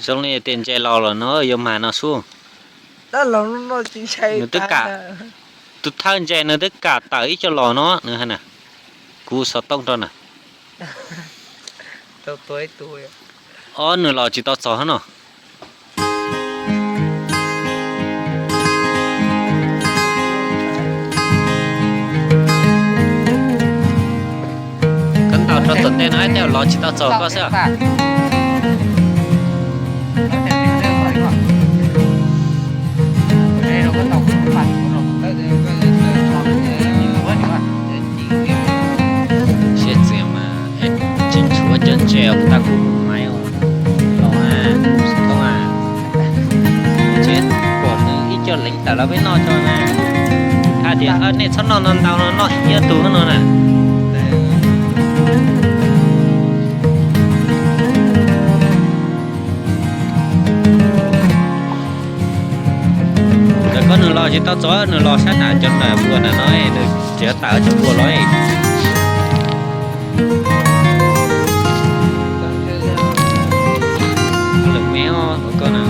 Zoo li tias ntses los lawm no yuav mag no sub. Nws twb kam, tus thawj ntses nws twb kam tawm ib co los no nws hais na. Kuv xov tooj rau na. Ob nws los tsis tau txog no. Koj ntaus rau tom ntej no tej zaum los tsis tau txog koj xwb. Siab txias mas tsis tshuav cov ntses os, kuv tab kuv mus maiv os. Los a, kuv xov tooj a, tsis pom nws ib co leev tawm los peb noj tso na. Hais tias nej txhob noj no ntau no, noj ib tug no na. Ntawm koj nws los tsis tau txog, nws los sab nram cov nram vuas nram no, nws tseem tawm cov vuas los. Lwm me os koj na.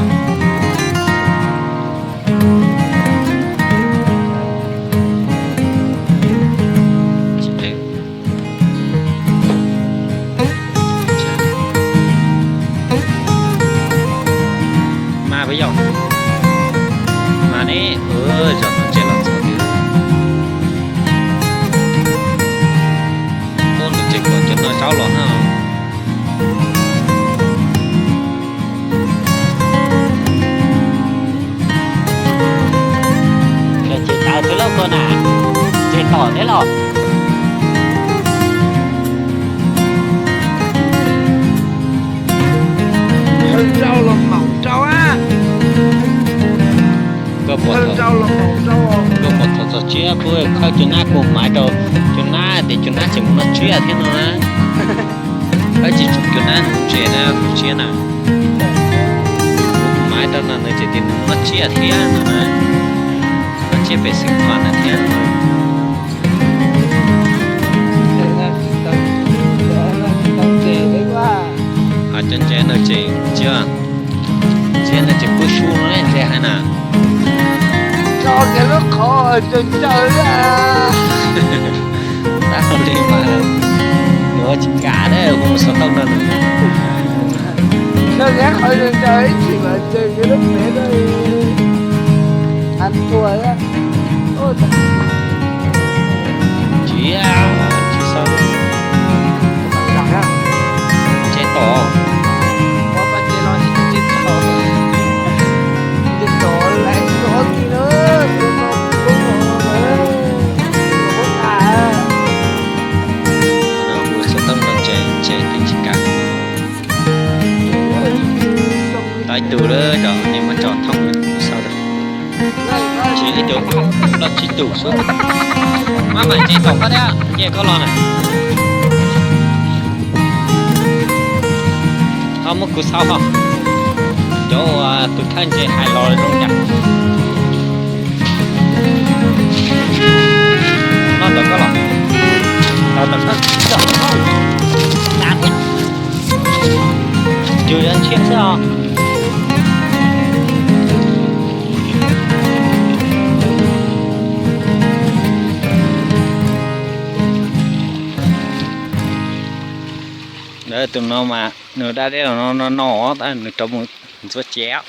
Mas peb yog mas ne, zaum no tseem los txog tiag. Ub, nws tseem kom cov no zaub los na. Ces tawm xwb lauj koj na, ces tom thiab los. Rau los maum rau a. Koj puas thov txog tsiab kuj khawb cua nab kuj hmaiv rau cua nab tias cua nab tseem mus noj tsiab thiab no na. Khawb tsis cua nab ntses na, tsiab na. Hmaiv rau no nws tseem tias nws mus noj tsiab thiab no na. Noj tsiab pem xeev khuam na thiab. Cov ntses no tseem, tsiab no tseem pub sub no ntses hais na. Tso kiag lub qhov tsaws tsaws a. Tab li mas nws ua tsis kam na, hu xov tooj rau nws. Tso kiag qhov tsaws tsaws ib chim mas tsaws kiag lub pem no. Tsis, tsis xav. Ntses tom. Hu xov tooj rau ntses, ntses twb tsis kam. Tau ib tug lawm, cov niag muab tso thoob lawm, hu xov tooj. Tsis ib tug, loj tsib tug xwb. Maj mam nce tom koj thiab, nce koj los na. Ho muab kuv xauj ho. Cov uas tus thawj ntses hais los zoo cas. Noj tom koj los. Tom tom koj. Yus yuav ntshiab xwb os. Tus no mas nws da dej los no no no, tab nws rov mus ntxuav cev.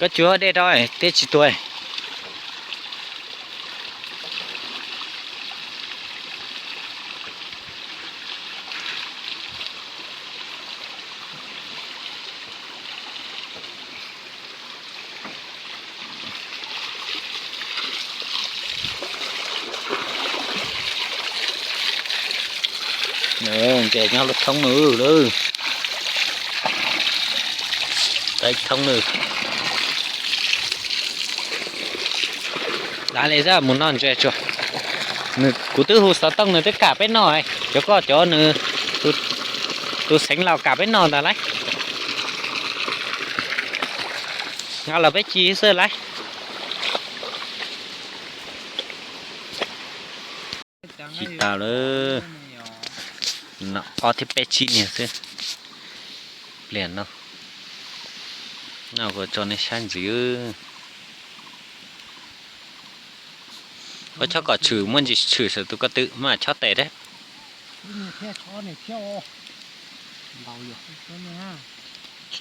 Koj tsuav dej rau thiab tsis tuag. Ntses nyob lub thoob nws lawm. Tau ib thoob nws. Dav li xwb mus noj ntses tsuag. Kuv twb hu xov tooj nws twb kam peb noj, cov koj cov nws, tus xeev laus kam peb noj ntag lauj. Nqa los peb ci xwb lauj. Ci tas lawm, ob thiab peb tsib niag xwb. Pliag no, no kuv tso nej saib ntxiv. Koj chob kom tshwm muaj ntsis tshwm saum tus ko tw mas chob tes thiab.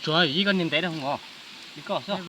Tsuav ib koj niag ntev os, ib koj xwb.